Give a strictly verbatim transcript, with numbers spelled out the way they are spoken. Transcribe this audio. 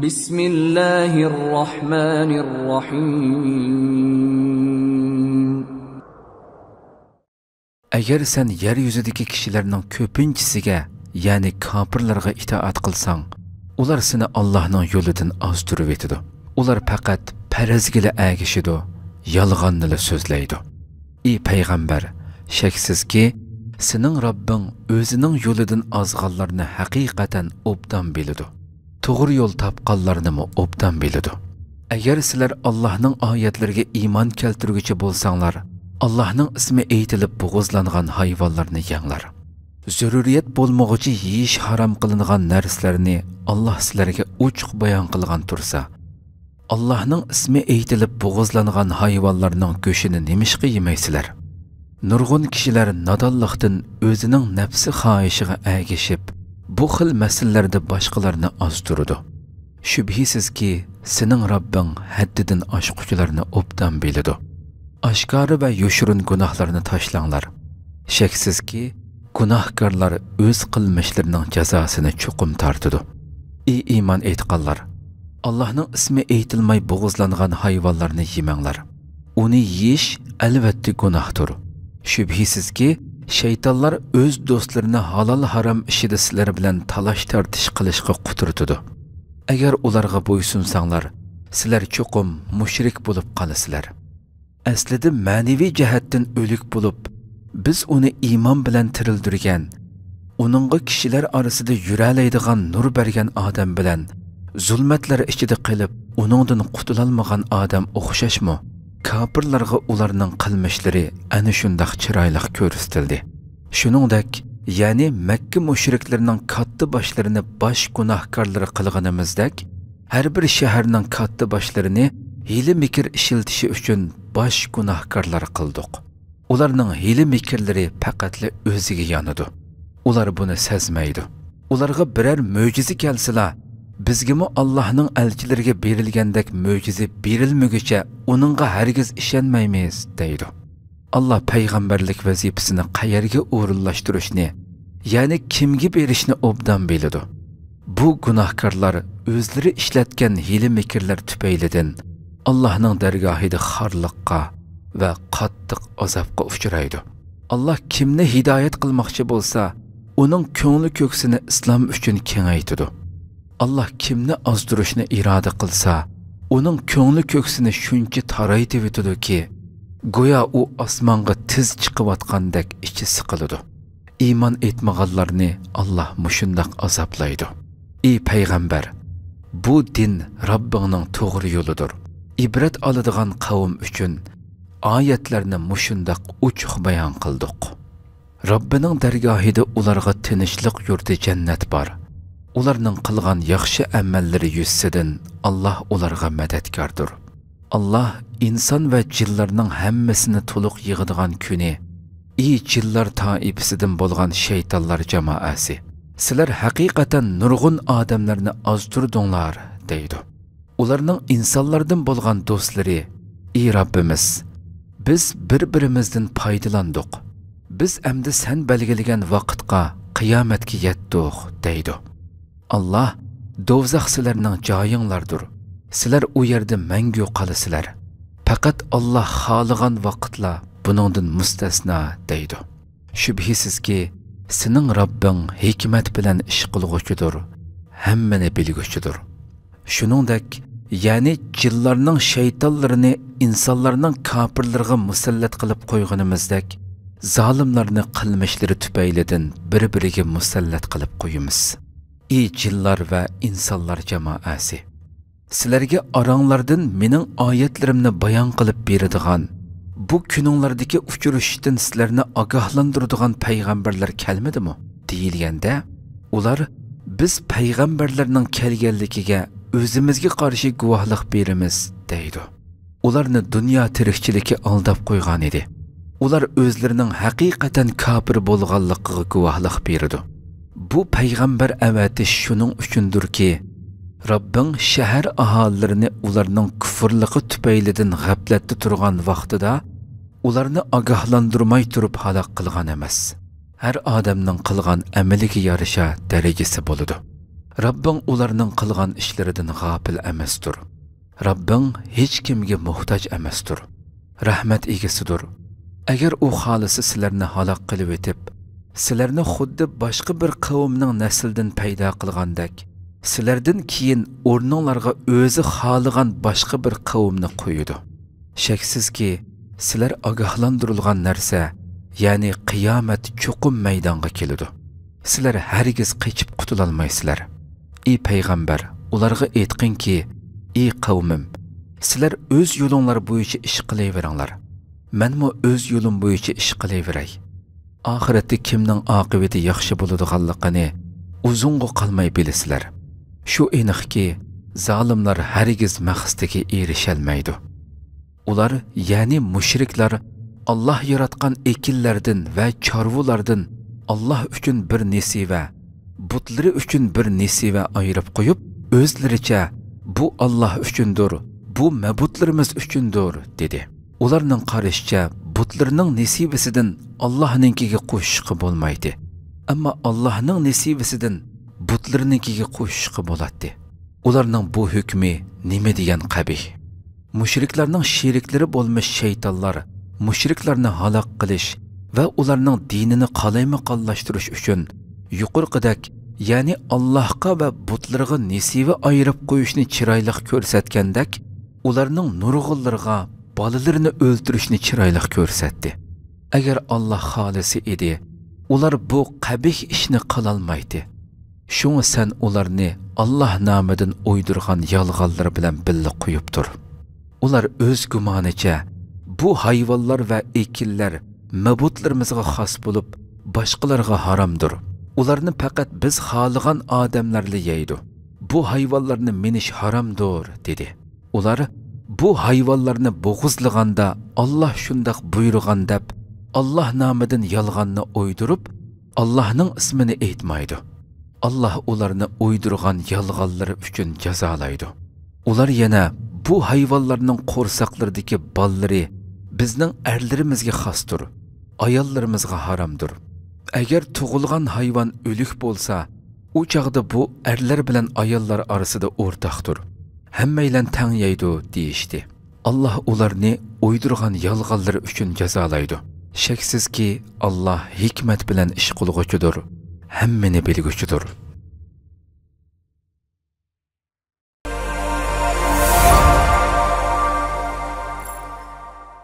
بسم الله الرحمن الرحيم. ئەگەر سەن يەر يۈزىدىكى كىشىلەرنىڭ كۆپىنچىسىگە، يەنى كاپىرلارغا ئىتائەت قىلساڭ، ئۇلار سېنى ئاللاھنىڭ يولىدىن ئازدۇرۇۋېتىدۇ. ئۇلار پەقەت پەرەزگىلا ئەگىشىدۇ، يالغاننىلا سۆزلەيدۇ. ئى پەيغەمبەر، شەكسىزكى، سېنىڭ رەببىڭ ئۆزىنىڭ يولىدىن ئازغانلارنى ھەقىقەتەن ئوبدان بىلىدۇ. توغرا يول تاپقانلارنىمۇ ئوبدان بىلىدۇ. ئەگەر سىلەر ئاللاھنىڭ ئايەتلىرىگە ئىمان كەلتۈرگۈچى بولساڭلار، ئاللاھنىڭ ئىسمى ئېيتىلىپ بوغۇزلانغان ھايۋانلارنى يەڭلار. زۆرۈرىيەت بولمىغۇچە يېيىش ھارام قىلىنغان نەرسىلەرنى ئاللاھ سىلەرگە ئوچۇق بايان قىلغان تۇرسا، ئاللاھنىڭ ئىسمى ئېيتىلىپ بوغۇزلانغان ھايۋانلارنىڭ گۆشىنى نېمىشقا يېمەيسىلەر؟ نۇرغۇن كىشىلەر نادانلىقتىن ئۆزىنىڭ نەپسى خاھىشىغا ئەگىشىپ، بۇ خىل مەسىلىلەردە باشقىلارنى ئازدۇرىدۇ. شۈبھىسىزكى، سېنىڭ رەببىڭ ھەددىدىن ئاشقۇچىلارنى ئوبدان بىلىدۇ. ئاشكارا ۋە يوشۇرۇن گۇناھلارنى تاشلاڭلار. شەكسىزكى، گۇناھكارلار ئۆز قىلمىشلىرىنىڭ جازاسىنى چوقۇم تارتىدۇ. ئى ئىمان ئېيتقانلار! ئاللاھنىڭ ئىسمى ئېيتىلماي بوغۇزلانغان ھايۋانلارنى يېمەڭلار. ئۇنى يېيىش، ئەلۋەتتە، گۇناھتۇر. شۈبھىسىزكى، شەيتانلار ئۆز دوستلىرىنى ھالال-ھارام ئىشىدا سىلەر بىلەن تالاش-تارتىش قىلىشقا قۇترىتىدۇ. ئەگەر ئۇلارغا بويسۇنساڭلار، سىلەر چوقۇم مۇشرىك بولۇپ قالىسىلەر. ئەسلىدە مەنىۋى جەھەتتىن ئۆلۈك بولۇپ، بىز ئۇنى ئىمان بىلەن تىرىلدۈرگەن، ئۇنىڭغا كىشىلەر ئارىسىدا يۈرەلەيدىغان نۇر بەرگەن ئادەم بىلەن زۇلمەتلەر ئىچىدە قېلىپ، ئۇنىڭدىن قۇتۇلالمىغان ئادەم ئوخشاشمۇ؟ كاپىرلارغا ئۇلارنىڭ قىلمىشلىرى ئەنە شۇنداق چىرايلىق كۆرسىتىلدى. شۇنىڭدەك، يەنى مەككە مۇشرىكلىرىنىڭ كاتتا باشلىرىنى باش گۇناھكارلىرى قىلغىنىمىزدەك، ھەر بىر شەھەرنىڭ كاتتا باشلىرىنى ھىيلە-مىكىر ئىشلىتىشى ئۈچۈن باش گۇناھكارلار قىلدۇق. ئۇلارنىڭ ھىيلە-مىكىرلىرى پەقەتلا ئۆزىگە يانىدۇ. ئۇلار بۇنى سەزمەيدۇ. ئۇلارغا بىرەر مۆجىزە كەلسىلا، بىزگىمۇ ئاللاھنىڭ ئەلچىلىرىگە بېرىلگەندەك مۆجىزە بېرىلمىگۈچە ئۇنىڭغا ھەرگىز ئىشەنمەيمىز، دەيدۇ. ئاللاھ پەيغەمبەرلىك ۋەزىپىسىنى قەيەرگە ئورۇنلاشتۇرۇشنى، يەنى كىمگە بېرىشنى ئوبدان بىلىدۇ. بۇ گۇناھكارلار ئۆزلىرى ئىشلەتكەن ھىيلە-مىكىرلەر تۈپەيلىدىن ئاللاھنىڭ دەرگاھىدا خارلىققا ۋە قاتتىق ئازابقا ئۇچرايدۇ. ئاللاھ كىمنى ھىدايەت قىلماقچى بولسا، ئۇنىڭ كۆڭلى كۆكسىنى ئىسلام ئۈچۈن كېڭەيتىدۇ. ئاللاھ كىمنى ئازدۇرۇشنى ئىرادە قىلسا، ئۇنىڭ كۆڭلى كۆكسىنى شۇنچە تارايتىۋېتىدۇكى، گويا ئۇ ئاسمانغا تېز چىقىۋاتقاندەك ئىچى سىقىلىدۇ. ئىمان ئېيتمىغانلارنى ئاللاھ مۇشۇنداق ئازابلايدۇ. ئى پەيغەمبەر، بۇ دىن رەببىڭنىڭ توغرا يولىدۇر. ئىبرەت ئالىدىغان قەۋم ئۈچۈن ئايەتلەرنى مۇشۇنداق ئوچۇق بايان قىلدۇق. رەببىنىڭ دەرگاھىدا ئۇلارغا تىنچلىق يۇرتى جەننەت بار. ئۇلارنىڭ قىلغان ياخشى ئەمەللىرى يۈزىسىدىن ئاللاھ ئۇلارغا مەدەتكاردۇر. ئاللاھ ئىنسان ۋە جىنلارنىڭ ھەممىسىنى تولۇق يىغىدىغان كۈنى، ئى جىنلار تائىپىسىدىن بولغان شەيتانلار جامائەسى، سىلەر ھەقىقەتەن نۇرغۇن ئادەملەرنى ئازدۇردۇڭلار، دەيدۇ. ئۇلارنىڭ ئىنسانلاردىن بولغان دوستلىرى، ئى رەببىمىز، بىز بىر-بىرىمىزدىن پايدىلاندۇق. بىز ئەمدى سەن بەلگىلىگەن ۋاقىتقا، قىيامەتكە يەتتۇق، دەيدۇ. ئاللاھ، دوزاخ سىلەرنىڭ جايىڭلاردۇر. سىلەر ئۇ يەردە مەڭگۈ قالىسىلەر. پەقەت ئاللاھ خالىغان ۋاقىتلا بۇنىڭدىن مۇستەسنا، دەيدۇ. شۈبھىسىزكى، سېنىڭ رەببىڭ ھېكمەت بىلەن ئىش قىلغۇچىدۇر، ھەممىنى بىلگۈچىدۇر. شۇنىڭدەك، يەنى جىنلارنىڭ شەيتانلىرىنى ئىنسانلارنىڭ كاپىرلىرىغا مۇسەللەت قىلىپ قويغىنىمىزدەك، زالىملارنى قىلمىشلىرى تۈپەيلىدىن بىر-بىرىگە مۇسەللەت قىلىپ قويىمىز. ئى جىنلار ۋە ئىنسانلار جامائەسى! سىلەرگە ئاراڭلاردىن مېنىڭ ئايەتلىرىمنى بايان قىلىپ بېرىدىغان، بۇ كۈنۈڭلاردىكى ئۇچرىشىشتىن سىلەرنى ئاگاھلاندۇرىدىغان پەيغەمبەرلەر كەلمىدىمۇ؟ دېيىلگەندە، ئۇلار، بىز پەيغەمبەرلەرنىڭ كەلگەنلىكىگە ئۆزىمىزگە قارشى گۇۋاھلىق بېرىمىز، دەيدۇ. ئۇلارنى دۇنيا تىرىكچىلىكى ئالداپ قويغانىدى. ئۇلار ئۆزلىرىنىڭ ھەقىقەتەن كاپىر بولغانلىقىغا گۇۋاھلىق بېرىدۇ. بۇ پەيغەمبەر ئەۋەتىش شۇنىڭ ئۈچۈندۇركى، رەببىڭ شەھەر ئاھالىلىرىنى ئۇلارنىڭ كۇفرلۇقى تۈپەيلىدىن غەپلەتتە تۇرغان ۋاقتىدا ئۇلارنى ئاگاھلاندۇرماي تۇرۇپ ھالاك قىلغان ئەمەس. ھەر ئادەمنىڭ قىلغان ئەمىلىگە يارىشا دەرىجىسى بولىدۇ. رەببىڭ ئۇلارنىڭ قىلغان ئىشلىرىدىن غاپىل ئەمەستۇر. رەببىڭ ھېچكىمگە موھتاج ئەمەستۇر. رەھمەت ئىگىسىدۇر. ئەگەر ئۇ خالىسا سىلەرنى ھالاك قىلىۋېتىپ، سىلەرنى خۇددى باشقا بىر قەۋمنىڭ نەسلىدىن پەيدا قىلغاندەك، سىلەردىن كېيىن ئورنۇڭلارغا ئۆزى خالىغان باشقا بىر قەۋمنى قويىدۇ. شەكسىزكى، سىلەر ئاگاھلاندۇرۇلغان نەرسە، يەنى قىيامەت چوقۇم مەيدانغا كېلىدۇ. سىلەر ھەرگىز قېچىپ قۇتۇلالمايسىلەر. ئى پەيغەمبەر، ئۇلارغا ئېيتقىنكى، ئى قەۋمىم، سىلەر ئۆز يولۇڭلار بويىچە ئىش قىلىۋېرىڭلار. مەنمۇ ئۆز يولۇم بويىچە ئىش قىلىۋېرەي. ئاخىرەتتە كىمنىڭ ئاقىۋىتى ياخشى بولىدىغانلىقىنى ئۇزۇنغا قالماي بىلىسىلەر. شۇ ئېنىقكى، زالىملار ھەرگىز مەقسىتىگە ئېرىشەلمەيدۇ. ئۇلار، يەنى مۇشرىكلار، ئاللاھ ياراتقان ئېكىنلەردىن ۋە چارۋىلاردىن ئاللاھ ئۈچۈن بىر نېسىۋە، بۇتلىرى ئۈچۈن بىر نېسىۋە ئايرىپ قويۇپ، ئۆزلىرىچە، بۇ ئاللاھ ئۈچۈندۇر، بۇ مەبۇتلىرىمىز ئۈچۈندۇر، دېدى. ئۇلارنىڭ قارىشىچە، بۇتلىرىنىڭ نېسىۋىسىدىن ئاللاھنىڭكىگە قوشۇشقا بولمايتتى. ئەمما ئاللاھنىڭ نېسىۋىسىدىن بۇتلىرىنىڭكىگە قوشۇشقا بولاتتى. ئۇلارنىڭ بۇ ھۆكمى نېمە دېگەن قەبىھ! مۇشرىكلارنىڭ شېرىكلىرى بولمىش شەيتانلار مۇشرىكلارنى ھالاك قىلىش ۋە ئۇلارنىڭ دىنىنى قالايمىقانلاشتۇرۇش ئۈچۈن يۇقىرىقىدەك، يەنى ئاللاھقا ۋە بۇتلىرىغا نېسىۋە ئايرىپ قويۇشنى چىرايلىق كۆرسەتكەندەك، ئۇلارنىڭ نۇرغۇنلىرىغا بالىلىرىنى ئۆلتۈرۈشنى چىرايلىق كۆرسەتتى. ئەگەر ئاللاھ خالىسا ئىدى، ئۇلار بۇ قەبىھ ئىشنى قىلالمايتتى. شۇڭا سەن ئۇلارنى ئاللاھ نامىدىن ئويدۇرغان يالغانلىرى بىلەن بىللە قويۇپ تۇر. ئۇلار ئۆز گۇمانىچە، بۇ ھايۋانلار ۋە ئېكىنلەر مەبۇتلىرىمىزغا خاس بولۇپ، باشقىلارغا ھارامدۇر. ئۇلارنى پەقەت بىز خالىغان ئادەملەرلا يەيدۇ. بۇ ھايۋانلارنى مىنىش ھارامدۇر، دېدى. ئۇلار بۇ ھايۋانلارنى بوغۇزلىغاندا، ئاللاھ شۇنداق بۇيرۇغان دەپ، ئاللاھ نامىدىن يالغاننى ئويدۇرۇپ، ئاللاھنىڭ ئىسمىنى ئېيتمايدۇ. ئاللاھ ئۇلارنى ئويدۇرغان يالغانلىرى ئۈچۈن جازالايدۇ. ئۇلار يەنە بۇ ھايۋانلارنىڭ قورساقلىرىدىكى بالىلىرى بىزنىڭ ئەرلىرىمىزگە خاستۇر، ئاياللىرىمىزغا ھارامدۇر. ئەگەر تۇغۇلغان ھايۋان ئۆلۈك بولسا، ئۇ چاغدا بۇ ئەرلەر بىلەن ئاياللار ئارىسىدا ئورتاقتۇر. ھەممەيلەن تەڭ يەيدۇ، دېيىشتى. ئاللاھ ئۇلارنى ئويدۇرغان يالغانلىرى ئۈچۈن جازالايدۇ. شەكسىزكى، ئاللاھ ھېكمەت بىلەن ئىش قىلغۇچىدۇر، ھەممىنى بىلگۈچىدۇر.